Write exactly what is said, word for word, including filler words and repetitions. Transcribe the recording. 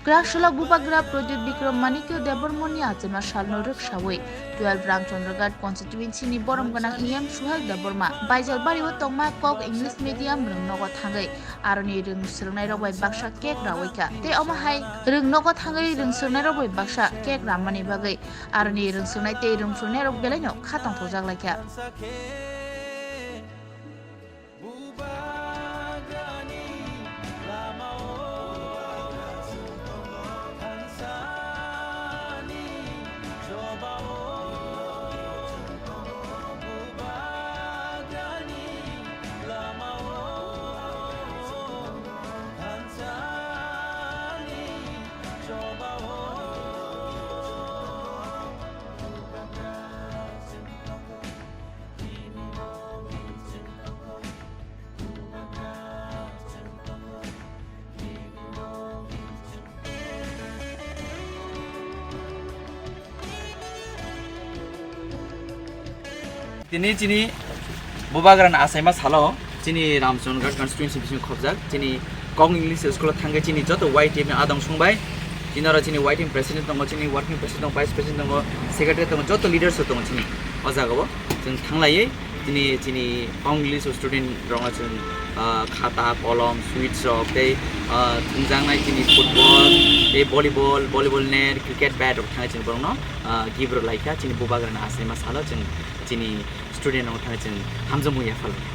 Kwraksula Bubagra Pradyut Bikram Manikya Debbarmani achema salno rwksawi twelve Ramchandraghat constituency ni borom gwnang E M Suhel Debbarma Baijalbari o tongma Kok English medium rwngnogo thangwi aroni rwng swrwngnairok bai baksa cake rawi kha. Tei omo hai rwngnogo thangwi rwng swrwngnairok bai baksa cake ramani bagwi aroni rwng swrwngnai tei rwng phurwngnairok belaino kha tongthokjak lai kha. Tini chini Bubagrani achaima salo chini Ramchandraghat constituency bising khobjak chini Kok English school o thangwi chini joto Y T F ni adong sungbai. Chini oro chini Y T F president tongo, chini working president tongo, vice president tongo, secretary tongo, joto leaders rok tongo chini o jaga o. Chwng thanglaiwi chini, chini Kok English student rokno chwng, ah, khata, kolom, sweets rok tei, ah, thwngjaknai chini football tei volleyball, volleyball net, cricket bat rok thangwi chwng borokno, ah, gift rw lai kha. Chini Bubagrani achaima salo chwng chini student rokno thangwi chwng hamjakmung yapharlai kha.